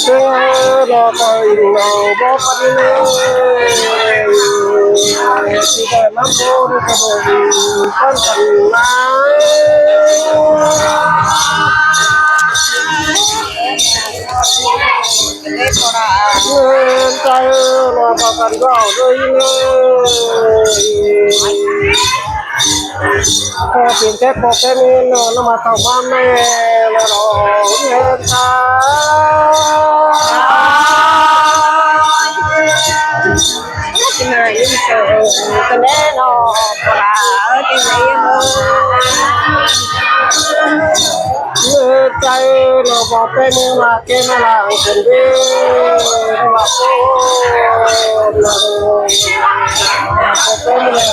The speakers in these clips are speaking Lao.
ເອີ ລອໄປ ລອບໍ່ປັນເລີຍ ຊິໄດ້ມາໂດນກະໂດນກັນທັງຫຼາຍ. ເອີ ໃຈເນາະ ພາກັນເວົ້າເລີຍເລີຍ ພໍເປັນແທ້ພໍແທ້ແມ່ເນາະ ນຳມາເຂົ້າມາແມ່ລະເນາະ ເອີ ໃຈ ກິນອາຫານຢູ່ເຊີກັນແດ່ເນາະ ບໍ່ລະ ເອີ ກິນໄດ້ຢູ່ ເອີ ໃຈເນາະ ບໍ່ເປັນວ່າແກມາລ້າງຄົນເດີ ວ່າໂອ້ ບໍ່ເປັນວ່າ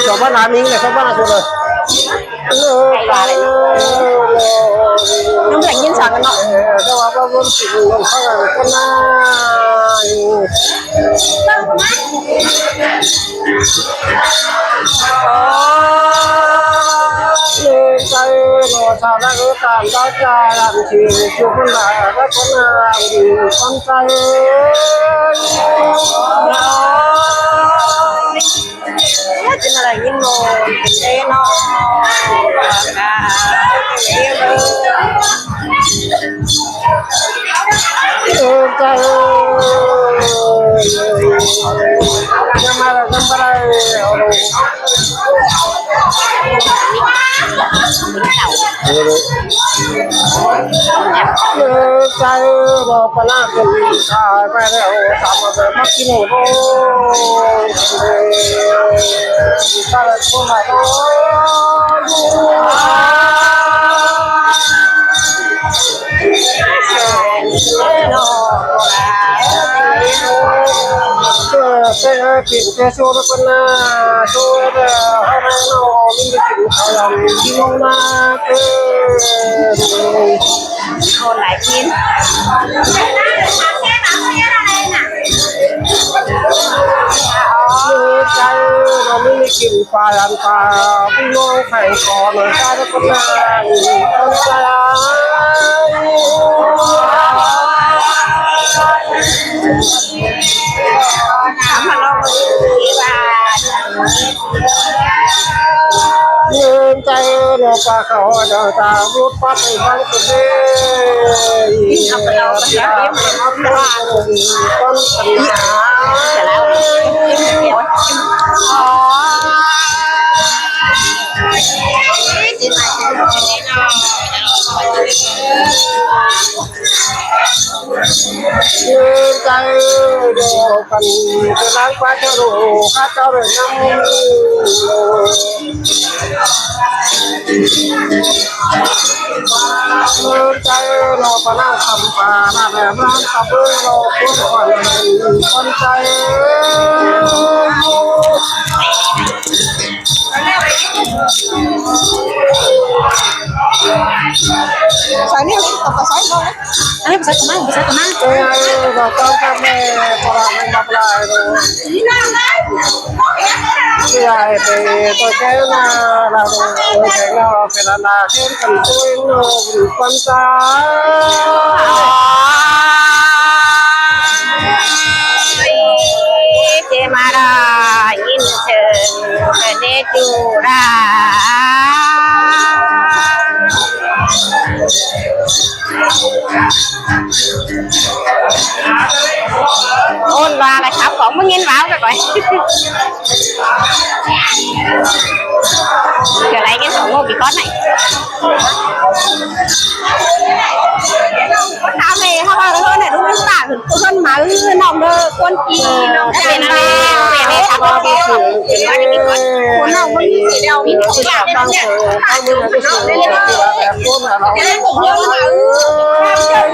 ຊາວບ້ານລາວນີ້ແຫຼະ ຊາວບ້ານລາວສຸດເລີຍ. ນ້ອງໄດ້ຍິນສຽງກັນເນາະ ແຕ່ວ່າບໍ່ລົມສິງລົມຟັງກັນນາ. ໂອ້ ໃຈເນາະ ຊາວນາເອີ ຕາມດາວຈາ ທີ່ຈຸກມັນນາ ລັກສະນະດີຄວາມໃຈ. ເປັນອາໄລຍິນມວນເດ້ເນາະ ເອີ ໃຈເອີ ຍັງມາແລ້ວ ຍັງບໍ່ໄດ້ເອົາລົງ. ເອີ ໃຈເອີ ບໍ່ປານນັ້ນ ຕາຍໄປແລ້ວ ຕາມມາແບບມັກກິນໂອ້ ຕາຍຄົນລະໂຕ. ເອີ ແຕ່ກິນແຕ່ໂຊດະປະນາ ໂຊດະເຮົານະເນາະ ມີແຕ່ກິນເຂົ້າລຳກິນລົງມາເກີນ ຄົນຫຼາຍກິນ ເອີ ໃຈວ່າມີກິນປາ ອັນປາ ພີ່ນ້ອງ ໃຜກໍມາສາດກັນນາ ຕ້ອງສາຍ ເງິນໃຈເນາະ ປາເຂົາເຈົ້າຕາບຸດປັດໃຫ້ຟັງກັນເດ້ ເອົາໄປເອົາໄປ ເອົາໄປ ເອົາໄປ ເອົາໄປ ເອົາໄປ ເອີ ໃຈດຽວກັນ ເປັນນາງຟ້າຈະໂລ ຂ້າເຈົ້າໄດ້ນຳ ເອີ ໃຈເນາະ ປານາງຄຳປານາແມ່ນາງຄຳເອີຍ ເນາະ ຄົນຂວັນຂວັນໃຈ. ໃສ່ນີ້ ເອົາໄປໃສ່ເນາະ ເອີ ໃສ່ກັນມາ ໃສ່ກັນມາ ເອີ ເອີ ເອີ ຕ້ອງການແມ່ ພະລາແມ່ນບັກຫຼາຍເນາະ ຊິໃຫ້ໄປຕໍ່ແກ້ວນາລາວ ເອີ ແກ້ວນາເປັນອັນນາ ເປັນກັນໂຕຍໂນ ປັນຕາ ເຈມາລາ ຍິນເຊີນເດຈູລາ ໂອ້ນວ່າລະຄັບ ຂອງມຶງຍິນຫວາວໄປກ່ອຍ ກະໄດ້ຍິນຂອງໂງບິຄອນໃນ ຖາມແມ່ເຮົາວ່າເພິ່ນນະ ລູກຫຼານເພິ່ນມາ ເອີ ນ້ອງເດີ ຄົນຈີນ ນ້ອງເປັນແມ່ ເປັນແມ່ ເປັນແມ່ ເປັນແມ່ ເປັນແມ່ ຄົນນ້ອງເພິ່ນມີສີດຽວ ມີຂອງຫຼານເດີ ເຮົາເດີ ເຮົາເດີ ເຮົາເດີ ເຮົາເດີ ເຮົາເດີ ເຮົາເດີ ເຮົາເດີ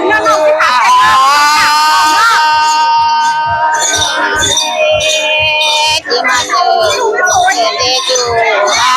ເຈມາເຈີ ເຈຈູ ອາ.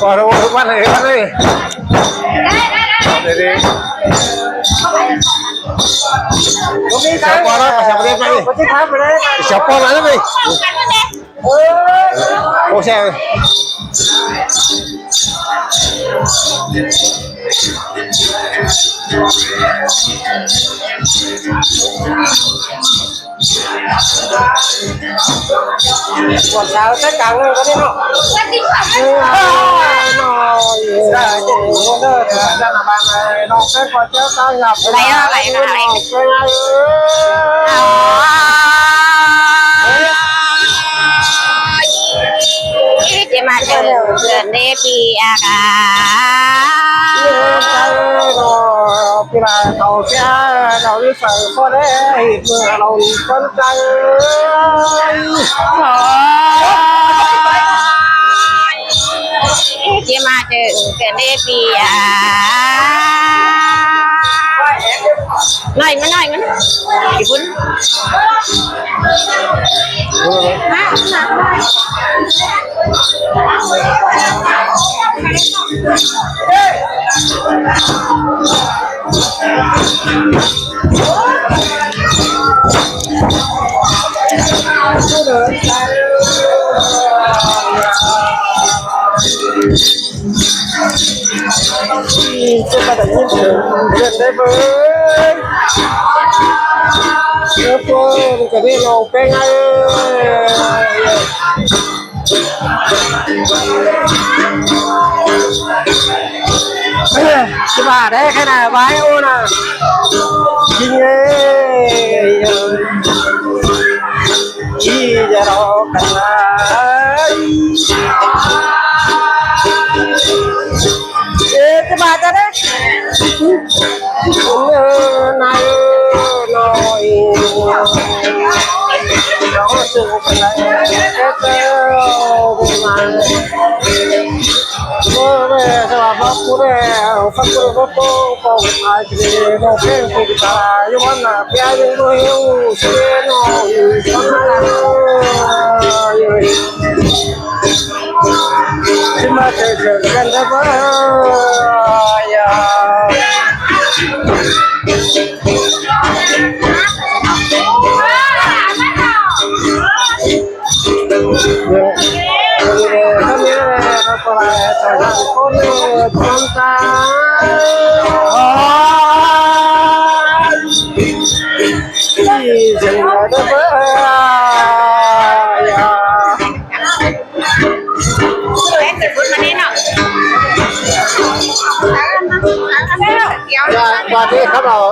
ປອດ ວັດເລີຍ ວັດເລີຍ ໄດ້ໆໆ ເດ ເດ ໄປເຊາປອດ ໄປເຊາປອດ ໄປເຊາປອດ ມາເລີຍ ໂອ້ ແຊ ຕອນເຊົ້າໃສ່ກາງເລີຍ ຕອນນີ້ເນາະ ເອີ ນ້ອງເອີຍ ໄຫຼເນາະ ໄຫຼເນາະ ໄຫຼເນາະ ໄຫຼ ຊິມາເຈີເພື່ອນເດ ປີອາກາ ເອີ ໄປເນາະ ປີລະເຂົາເສຍ ເຂົາຢູ່ໃສກໍໄດ້ເມື່ອລອງສົນໃຈ ໂອ້ຍ ຊິມາເຈີເພື່ອນເດ ປີອາ ໜ້ອຍມັນ ໜ້ອຍມັນ ຈະມາໄດ້ຍິນສຽງເພິ່ນໄດ້ເບິ່ງ ເອີ ເພິ່ນກະໄດ້ຮ້ອງເພງໃຫ້ ເອີ ຊິວ່າໄດ້ຂະໜາດວ່າໃຫ້ໂອນະ ຍິງເອີຍ ທີ່ຈະລໍກັນຫຼາຍ ເອີ ຈະມາຈະໄດ້ ເອີ ນາຍເອີຍ ນ້ອຍ ຂໍເຊີນກັນໄດ້ ເອີ ເອີ ມາ ໂອ້ ແມ່ ສະບາຍ ຟັງກູແດ່ ຟັງກູແດ່ ຟັງກູ ອາຍຊິຮ້ອງເພງເປັນຕາ ຢູ່ວັນນາ ເພງຍັງບໍ່ຫິວ ຊິເນາະ ຟັງນະ ຊິມາເຈີເຈີກັນເດີ ເອີ ຢ່າ ບາດນີ້ຄັບເອົາ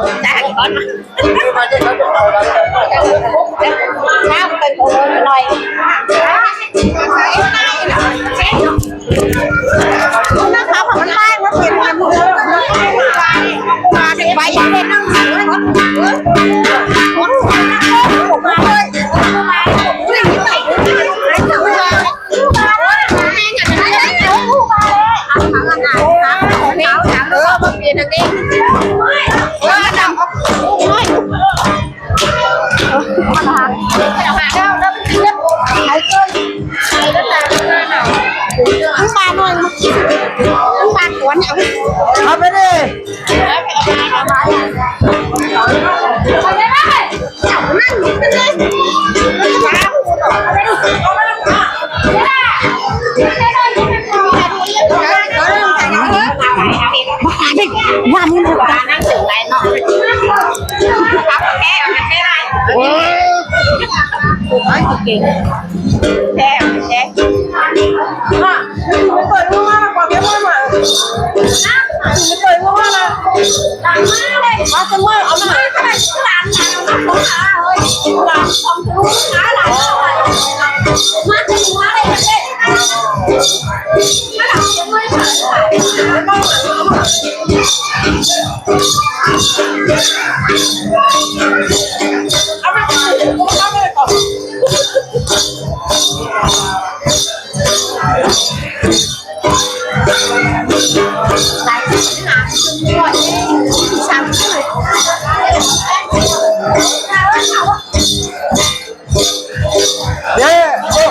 ເດ້ ໂອ້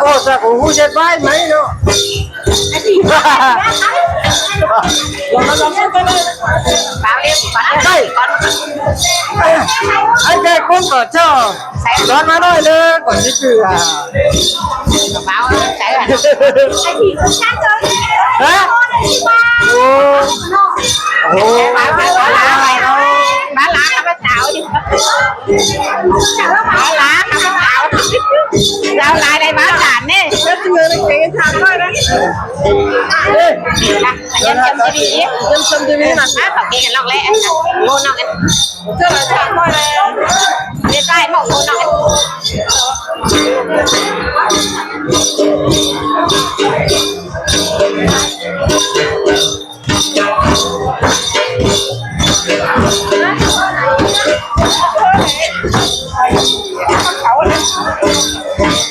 ໂອ້ ຈັກຮູ້ເຈັດໄວ້ໄໝເນາະ. ໄດ້ ໃຫ້ແຂກຄົນເປີດໂຊ ສອນມາໜ້ອຍເດີ ກ່ອນຊິເກືອ ກະເປົາໃສ່ ຮະ ໂອ້ ໂອ້ ມາລາ ມາລາ ມາລາ ມາລາ ມາລາ ມາລາ ລາວຫຼາຍໄດ້ມາສາມເດ້ ເອີ ນະ ຍັງຈຳດີ ຍັງຈຳດີນະ ເຂົາເກັ່ງກັນນອກແຫຼະ ໂງ່ນອກກັນ ເຈົ້າລະສາມຮ້ອຍແລ້ວ ເດ ໄປໝົດໂຄ່ນອກກັນ.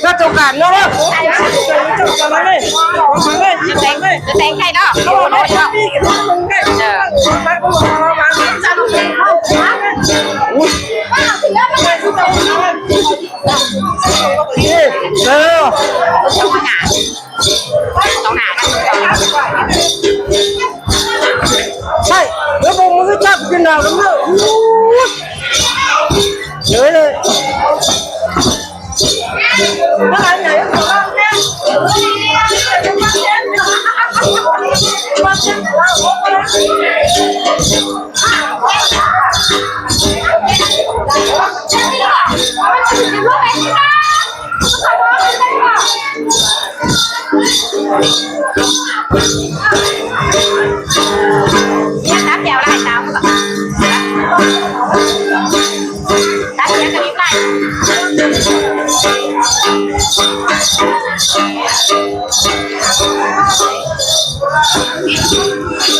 ກະຕົກການເນາະ ແຕງ ແຕງໄກ່ເນາະ ເອີ ເອີ ຕ້ອງຫາ ຕ້ອງຫາ ໃຊ່ ແລ້ວບໍ່ມືຈັບກິນເອົານຳເດີ ໂອ້ຍ ເອີ ເອີ.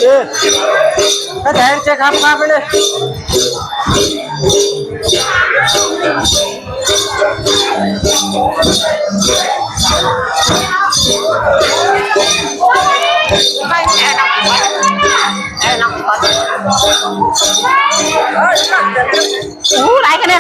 ເອີ ກະແທງເຈຄັບພາໄປເລີຍ. ໂອ້ ຫຼາຍຂະໜາດ